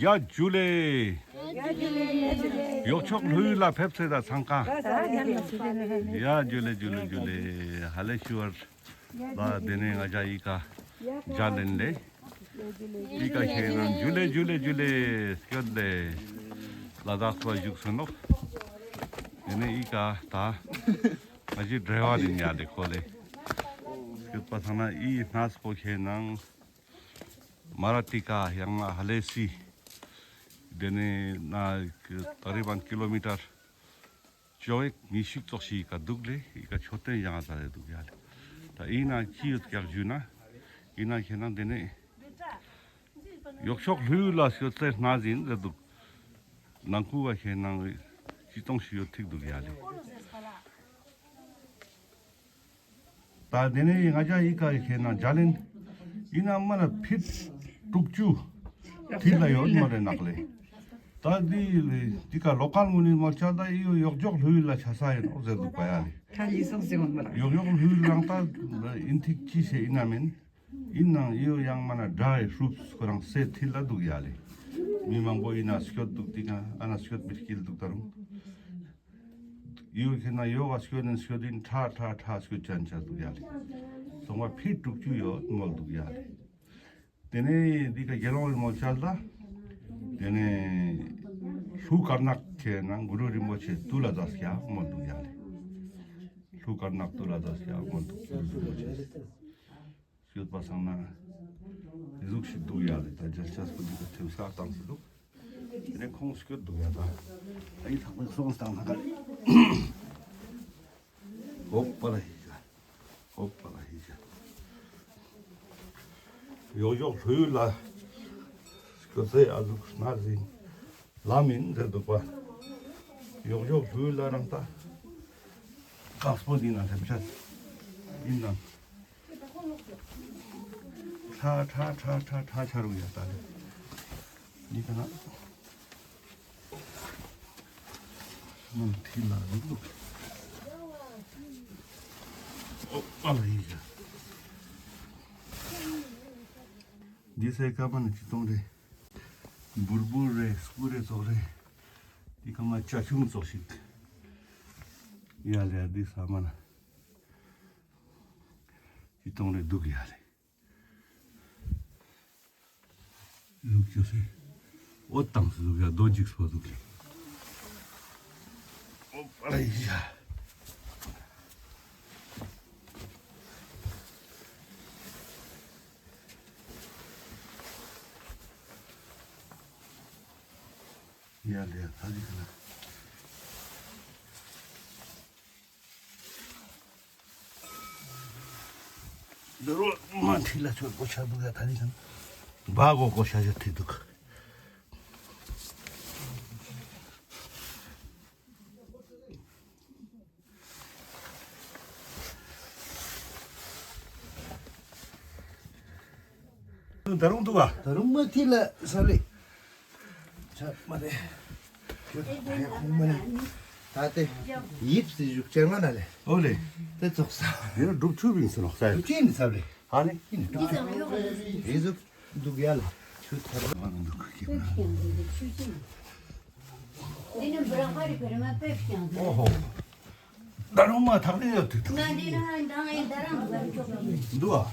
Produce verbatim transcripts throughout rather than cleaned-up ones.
ཡ་ཇུ་ལེ། ཡོག་ཆོག་ལྷོ་ཡུལ་ལ་ཕེབས་ཚེ་ད་ཚང་ཀ། ཡ་ཇུ་ལེ་ཇུ་ལེ་ཇུ་ལེ། ཧ་ལས་ཤུ་བར། ད་དེ་ནས་ང་ཅག་ཨི་ཀ་ཇ་ལེན་ལེ། ཨི་ཀ་ཁྱེད་རང་ཇུ་ལེ་ཇུ་ལེ་ཇུ་ལེ་སྐྱོད་ལེ། ལ་དྭགས་པ་བཞུགས་སུ་ནོག། དེ་ནས་ཨི་ཀ་ད་ང་ཅི་འབྲེལ་བ་རིང་ཡ་ལེ་ཁོ་ལེ། སྐྱོད་པ་ཚང་ན་ཨི་སྣ་སྤོ་ཁྱེད་ནང་མ་ར་ཏི་ཀ་ཡང་ན་ཧ་ལེ་སི། དེ་ནས་ན་ཏ་རི་བན་ཀི་ལོ་མི་ཊར་བཅོ་ཡིག་ཉི་ཤུ་ཙོགས་ཤིག་ག་འདུག་ལེ། ཡི་ག་མཆོད་རྟེན་ཡང་ས་རེ་འདུག་ཡ་ལེ། ད་ཡིན་ན་ཅི་ཡོད་ཀྱག་ཞུས་ན། ཡིན་ན་ཁྱེད་རང་དེ་ནས་ཡོག་ཤོག་ལྷོ་ཡུལ་ལ་ཤོད་ཚེ་སྣ་ཟིན་རེ་འདུག། ནང་ཁུལ་བ་ཁྱེད་རང་ཅི་གཏོང་ཞིག་ཡོད་ཐིག་འདུག་ཡ་ལེ། ད་དེ་ནས་ང་ཅག་ཨི་ཀ་ཡི་ཁྱེད་ན་ཇ་ལེན། ཡིན་ན་མ་ན་ཕིཊ་དྲུག་ཅུ་ཐིལ་ལ་ཡོད་མ་རེད་ནག་ལེ། ད་འདི་འདི་ཀ་ལོ་ཀལ་ངོས་ནས་མ་ཆ་ད་ཨི་ཡོ་ཡོག་ཇོག་ལྷོ་ཡུལ་ལ་ཆ་ས་ཡིན་ནོ་ཟེར་འདུག་པ་ཡ་ལེ། ཁ་ལི་སོང་ཟེར་བ་མ་རེད། ཡོག་ཡོག་ལྷོ་ཡུལ་རང་ད་ཨིན་ཐིག་ཅི་ཞེ་ཡིན་ན་མིན། ཡིན་ནང་ཨི་ཡོ་ཡང་མ་ན་ཌ་རའི་ཧྲུབས་ཁོ་རང་སེ་ཐིལ་ལ་འདུག་ཡ་ལེ། མི་མང་པོ་ཡིན་ན་སྐྱོད་འདུག་འདི་ཀ་ཨ་ན་སྐྱོད་མི་སྐྱིལ་འདུག་ད་རུང་། ཡོད་ཁྱེད་ན་ཡོ་ག་སྐྱོད་ནས་སྐྱོད་དིན་ཁྲ་ཁྲ་ཁྲ་སྐྱོད་ཅན་ཆ་འདུག་ཡ་ལེ། ཚོང་པ་ཕི་དྲུག་ཅུ་ཡོད་མོལ་འདུག་ཡ་ལེ། དེ་ནས་འདི་ཀ་དགེ་སློང་རིན་མོ་ཆལ་ད། དེ་ནས་ལྷུ་དཀར་ནག་ཁྱེད་ན་གུ་རུ་རིན་པོ་ཆེ་ཏུ་ལ་ཛ་སྐྱ་མོལ་འདུག་ཡ་ལེ། ལྷུ་དཀར་ནག་ཏུ་ལ་ཛ་སྐྱ་མོལ་འདུག་གུ་རུ་རིན་པོ་ཆེ། སྐྱོད་པ་སང་ན། དེ་ཟུག་ཞིག་འདུག་ཡ་ལེ། ད་རྒྱལ་ཆ་སྐུ་འདི་ག་ཐེབས་ས་བཏང་སི་འདུག། དེ་ནས་ཁོང་སྐྱོད་འདུག་ཡ་ད། ཨ་ཡི་ཐག་པའི་སོང་སྟངས་ན་ག་ལེ། ཨོ་པ་ལ་ཧི་ཇ། ཨོ་པ་ལ་ཧི་ཇ། ཡོག་ཡོག་ལྷོ་ཡུལ་ལ་སྐྱོད་ཚེ་ཨ་ཟུག་སྣ་ཟིན། ལམ་ཡིན་ཟེར་འདུག་པ། ཡོག་ཡོག་ལྷོ་ཡུལ་ལ་རང་ད། ཀག་སྤོ་འདི་ན་ཐེབས་ཆ་ཡིན་ནམ། ཁྲ་ཁྲ་ཁྲ་ཁྲ་ཁྲ་ཆ་རུ་ཡ་ད་ལེ། འདི་ག་ན། མང་ཐི་ལ་རུ་ལུག། ཨོ་པ་ལ་ཡི་ཡ། འདི་སའི་ཀ་མ་ན་ཅི་གཏོང་རེད། འབུར་འབུར་རེད་སྐུ་རེད་ཙོག་རེད། འདི་ཀ་མ་ཅ་ཆུང་ཙོག་ཞིག། ཡ་ལེ་འདི་ས་མ་ན། ཅི་གཏོང་རེད་འདུག་ཡ་ལེ། ལུག་ཅོ་སེ། འོ་བཏང་སུ་ལུག་ཡ་རྡོ་འཇིགས་སོ་ལུག་ལེ། ཨོ་པ་ལ་ཡ། ཡ་ལེ་ད་ལི་ཁ་ན། འདི་རུ་མ་མཐིལ་ལ་ཆོད་གོ་ཤ་འདུག་ཡ་ད་ནི་ཁང་། སྦ་གོ་གོ་ཤ་ཤ་ཐི་འདུག། ད་རུང་འདུག་ག། ད་རུང་མ་མཐིལ་ལ་ས་ལེ། ཆ་མ་རེད། ཁྱོད་ད་ཡ་ཁུངས་མ་རེད། ད་དེ་ཡིབ་སི་བཞུགས་ཆེན་མ་ན་ལེ། ཨོ་ལེ། དེ་ཙོག་ས། དེ་ནི་སྒྲུབ་ཆུ་བིང་སི་ནོག་ས། སྒྲུབ་ཆུ་ནི་ས་ལེ། ཨ་ནི། ཡིན་སྒྲུབ་ཆུ། དེ་ཟུག་འདུག་ཡ་ལ། ཆུ་ཐར་མ་ནང་འདུག་གི་ན། འདི་ནི་འབུ་ར་ཧ་རི་བེ་རི་མ་པེ་ཕྱིང་། ཨོ་ཧོ། ད་རུང་མ་ཐག་ནས་ཡོད་དུས། ང་འདི་ན་འདང་ཡིན་ད་རང་འདུག་ག་ཆོག་གི། འདུག་ཨ།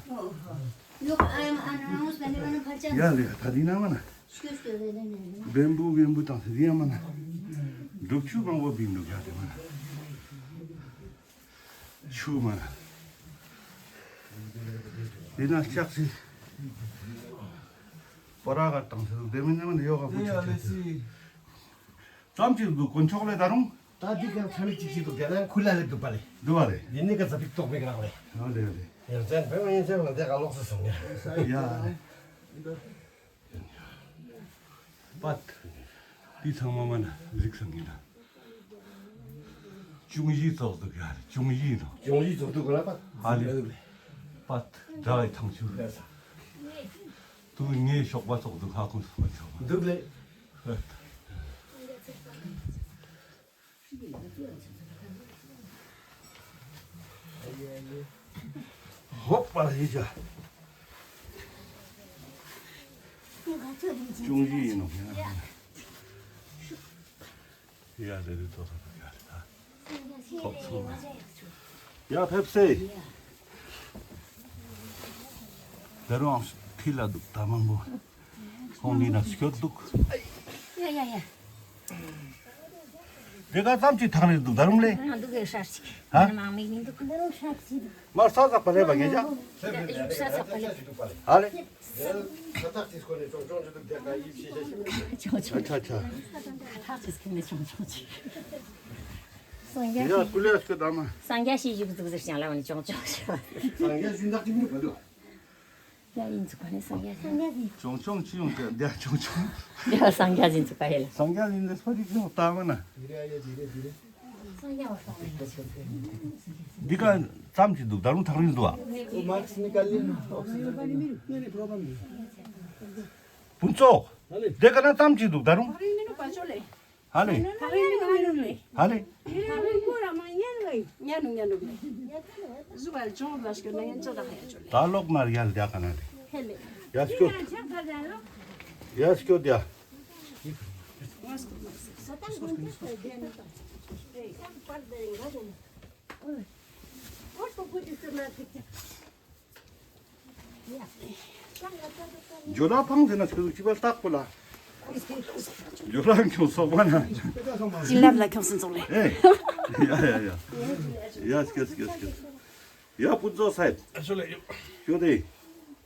ཡོག་ཨ་ཡ་མ་ཨ་ན་རང་སྤེན་པ་ན་ཕར་ཆ། ཡ་ལེ་ད་འདི་ན་མ་ན། སྐྱོ་སྐྱོ་རེ་རེ་ནས་རེ། བེམ་བུ་བེམ་བུ་བཏང་སྟེ་འདི་ཡ་མ་ན། སྒྲུབ་ཆུ་མང་པོ་བིང་འདུག་ཡ་དེ་མ་ན། ཆུ་མ་ན། འདི་ན་ལྕགས་སི། པ་ར་ག་བཏང་སྟེ་འདི་མིན་ན་མ་ན་ཡོག་ག་བུ་ཆུ་ཆུ་ཆུ། ཙམ་ཅིག་འདུག་དཀོན་མཆོག་ལས་ད་རུང་། ད་འདི་ག་ཚ་མིག་ཅིག་ཅིག་འདུག་ཡ་ད་ཁུ་ལ་ལས་འདུག་པ་ལས། འདུག་པ་ལས། འདི་ནི་ག་ཚ་ཕིག་ཏོག་པའི་རང་ལས། ཨ་ལས་ལས། ཡང་ཅན་བོད་མ་ཡིན་ཅན་ལ་འདི་ག་ལོག་སུ་སོང་ཡ། ཡ། པད། འདི་ཚང་མ་མ་ན་གཟིགས་སང་ཡིན་ན། ཅུང་ཞིག་ཙོག་འདུག་ཡ་ཅུང་ཞིག་ནོ། ཅུང་ཞིག་ཙོག་འདུག་ག་ལ་པད། ཨ་ལས། པད། དགྲ་བའི་ཐང་ཆུ། དུ་ངའི་ཞོགས་པ་ཙོག་འདུག་ཧ་གོ་སོང་ཙོག་འདུག་ལས། ཧོབ་པ་ལ་ཡིད་ཆ། ཅུང་ཞིག་ཡིན་ནོ། ཡ་རེ་རེ་ཏོ་ཏོ་ཡ་རེ་ད། ཐོབ་སོང་། ཡ་ཕེབས་སེ། ད་རུང་ཕི་ལ་འདུག་ད་མང་པོ། ཁོང་འདི་ན་སྐྱོད་འདུག་ཡ་ཡ་ཡ། དེ་ག་ཙམ་ཅིག་ཐག་རིང་འདུག་ད་རུང་ལེ། ང་འདུག་གི་ཧྲ་ཅིག་ཧ། མང་མིག་མི་འདུག་ད་རུང་ཧྲ་ཅིག་མར་ས་ས་པ་ལེ་བ་ངེ་ཅག་ཡུག་ས་ས་པ་ལེ། ཧ་ལེ། ས་ཐག་ཅིག་སྐོར་ནས་ཅོང་ཅོང་ཅིག་འདུག་དེ་ག་ཡིབ་ཤི་ཤ་ཤི། ཅོང་ཅོང་ཅིག་ཨ་ཆ་ཆ། ཐག་ཅིག་སྐོར་ནས་ཅོང་ཅོང་ཅིག་སངས་རྒྱས་ཡ་ཀུ་ལེ་སྐོར་དམ། སངས་རྒྱས་ཤི་ཡུག་འདུག་ཟེར་ཞིང་ལ་བ་ནི་ཅོང་ཅོང་ཞེས་པ། སངས་རྒྱས་ཞུན་དག་ཅིག་མི་འདུག་ག་འདུག་ཡ་ཡིན་ཚུགས་པ་ནི་སངས་རྒྱས་ཡིན། ཅོང་ཅོང་ཅི་ཡོང་དེ་འདི་ཅོང་ཅོང་། ཡ་སངས་རྒྱས་ཡིན་ཚུགས་པ་ཡིན་ལ། སངས་རྒྱས་ཡིན་དེ་སོ་རིག་ཡོང་ལྟ་མ་ན། འདི་ག་ཙམ་གྱི་འདུག་ད་རུང་ཐག་རིང་འདུག་ཨ། ཕུན་ཚོགས། འདི་ག་ན་ཙམ་གྱི་འདུག་ད་རུང་། ཧ་ལེ། ཧ་ལེ། ད་ལོག་ན་ཡར་རྒྱག་ག་ན་ལེ། ཡར་སྐྱོད། ཡར་སྐྱོད་ཡ། ཇོ་ལ་ཕང་ཟེར་ན་ཆུ་ཚོད་བཅུ་པ་ལྟག་པོ་ལ། ཇོ་ལ་ཁྱོད་སོག་པ་ན། ཅི་ལབ་ལ་ཁྱོད་སུན་ཚོགས་ལེ། ཨེ། ཡ་ཡ་ཡ། ཡ་སྐྱོད་སྐྱོད་སྐྱོད། ཡ་ཕུན་ཚོགས་སེ། ཨ་ཆོ་ལེ་ཡོ། ཞོ་དེ།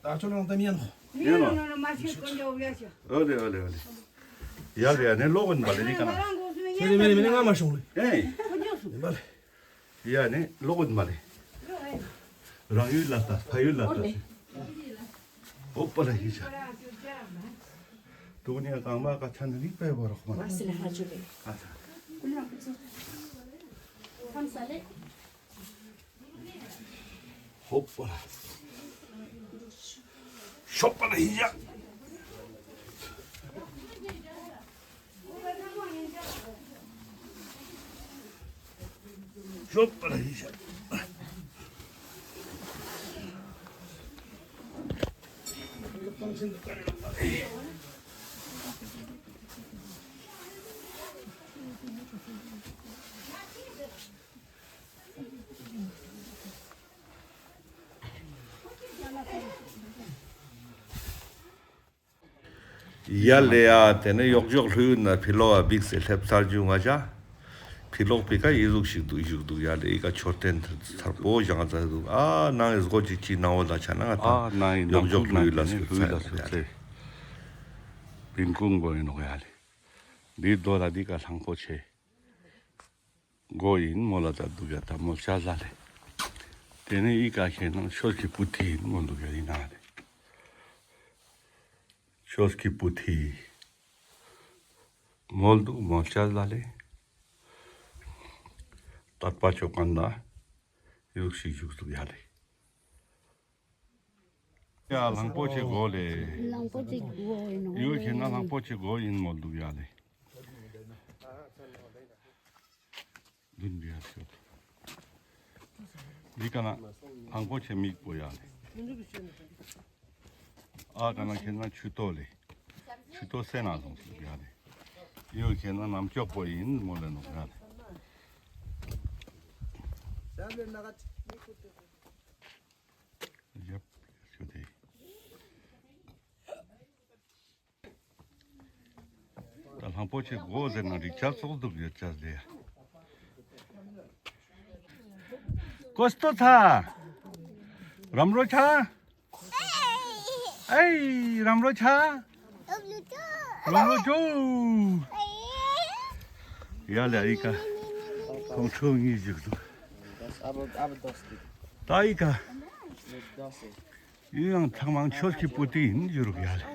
ཨ་ཆོ་ལེ་ནང་དམ་ཡན་ཧོ། ཡན་ཧོ། ཨོ་ལེ་ཨོ་ལེ་ཨོ་ལེ། ཡ་ལེ་ཡ་ནས་ལོག་ཡིན་པ་ལེ་རི་ཀ་ན། ཁྱེད་རེ་མེ་རེ་མེ་རེ་ང་མ་ཤོང་ལེ། ཨེ། ཡིན་པ་ལེ། ཡ་ནས་ལོག་ཡིན་པ་ལེ། རང་ཡུལ་ལ་ལྟ་ཕ་ཡུལ་ལ་ལྟ་ཟེར། ཨོ་པ་ལ་ཡིན་ཤག་དུག་ནས་གང་མ་ཀ་ཆ་ན་རིག་པའི་བར་རོགས་མ། བ་སི་ལ་ཧ་ཆུ་རེད། ཨ་ས། ཁམ་ས་ལེ། ཧོབ་པ་ལ། ཤོབ་པ་ལ་ཡིན་ཡ། ཤོབ་པ་ལ་ཡིན་ཡ། ཡ་ལེ་ཡ། དེ་ནས་ཡོག་ཡོག་ལྷོད་ན་ཕི་ལོག་ཨ་བིག་སེ་སླེབས་ཚར་རྒྱུ་ང་ཅག་ཕི་ལོག་པི་ཀ་ཡི་ཟུག་ཞིག་འདུག་བཞུགས་འདུག་ཡ་ལེ། ཡི་ཀ་མཆོད་རྟེན་ཚར་པོ་བཞེངས་ཚར་འདུག་ཨ་ནང་ཡི་སྒོ་ཅིག་ཅིག་ནང་འོ་ལ་ཆ་ན་ང་ད་ཨ་ནང་ཡི་ཡོག་ནང་ཡོག་ཁུག་ལྷོད་ན་ལ་དེ་ནས་སུ་ལྷོད་ལ་ཚར་སུ་ཡ་ཚེ། ལེ། བིན་ཀུང་གོ་ཡིན་ནོག་ཡ་ལེ། འདི་རྡོ་ལ་འདི་ཀ་གླང་པོ་ཆེ། མགོ་ཡིན་མོ་ལ་ད་འདུག་ཡ་ད་མོ་ཤ་ཟ་ལེ། དེ་ནས་ཨི་ཀ་ཁེ་ནང་ཤོས་ཀྱི་པུ་ཐི་ཡིན་མོ་འདུག་ཡ་ཡིན་ན་ལེ། ཤོས་ཀྱི་པུ་ཐི། མོ་འདུག་མོ་ཤ་ཟ་ལེ། དད་པ་ཆོ་ག་ན་ཡུག་ཤིག་བཞུགས་འདུག་ཡ་ལེ། ཡ་གླང་པོ་ཆེ་མགོ་ལེ། གླང་པོ་ཆེ་མགོ་ཡིན་ནོ། ཡུལ་ཁྱེད་ན་གླང་པོ་ཆེ་མགོ་ཡིན་མོ་འདུག་ཡ་ལེ། འདི་འདི་ཡ་ཤོད། འདི་ཀ་ན་གླང་པོ་ཆེ་མིག་པོ་ཡ་ལེ། ཨ་ཀ་ན་ཁྱེད་ན་ཆུ་ཏོ་ལེ། ཆུ་ཏོ་སེ་ན་སོང་སོང་ཡ་ལེ། ཡུལ་ཁྱེད་ན་ནམ་ཅོག་པོ་ཡིན་མོ་ལེ་ནོ་ཡ་ལེ། ཡབ། ཤོད་དེ། ད་གླང་པོ་ཆེ་མགོ་ཟེར་ན་རིག་ཆ་སོགས་འདུག་ཡོད་ཆ་ཟེར། ཀོ་སྟོ་ཚ། རམ་རོ་ཆ། ཨེ། རམ་རོ་ཆ། རམ་རོ་ཅོ། ཡ་ལ་ཨི་ཀ་ཁོང་ཁྲོ་ངེས་བཞུགས་འདུག་ད་ཨི་ཀ་ཡུལ་ཡང་ཚང་མང་ཆོས་ཀྱི་པོ་ཏི་ཡིན་ཡོད་རུག་ཡ་ལེ།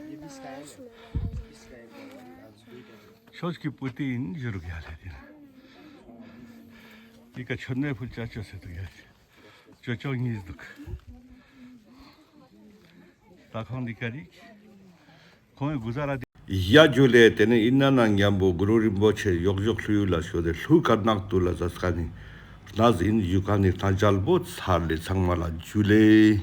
ཆོས་ཀྱི་པོ་ཏི་ཡིན་ཡོད་རུག་ཡ་ལེ། དེ་ན་ཡི་ག་ཆོས་ནས་ཕུལ་ཅ་ཆོས་ཟེར་འདུག་ཡ་ལེ། ཅོ་ཅོ་གཉིས་འདུག་ད་ཁོང་འདི་ག་རིག་ཁོང་གི་གུ་ཟ་ར་འདི། ཡ་ཇུ་ལེ། དེ་ནས་ཨི་ན་ན་མཉམ་པོ་གུ་རུ་རིན་པོ་ཆེ་ཡོག་ཡོག་ལྷོད་ཡུལ་ལ་ཤོད་དེ་ལྷོད་དཀར་ནག་ཏུ་ལ་ཟ་ས་ནི་ན་ཟིན་ཡུ་ཁ་ནི་ཐང་ཅལ་པོ་ཚར་ལེ། ཚང་མ་ལ་ཇུ་ལེ།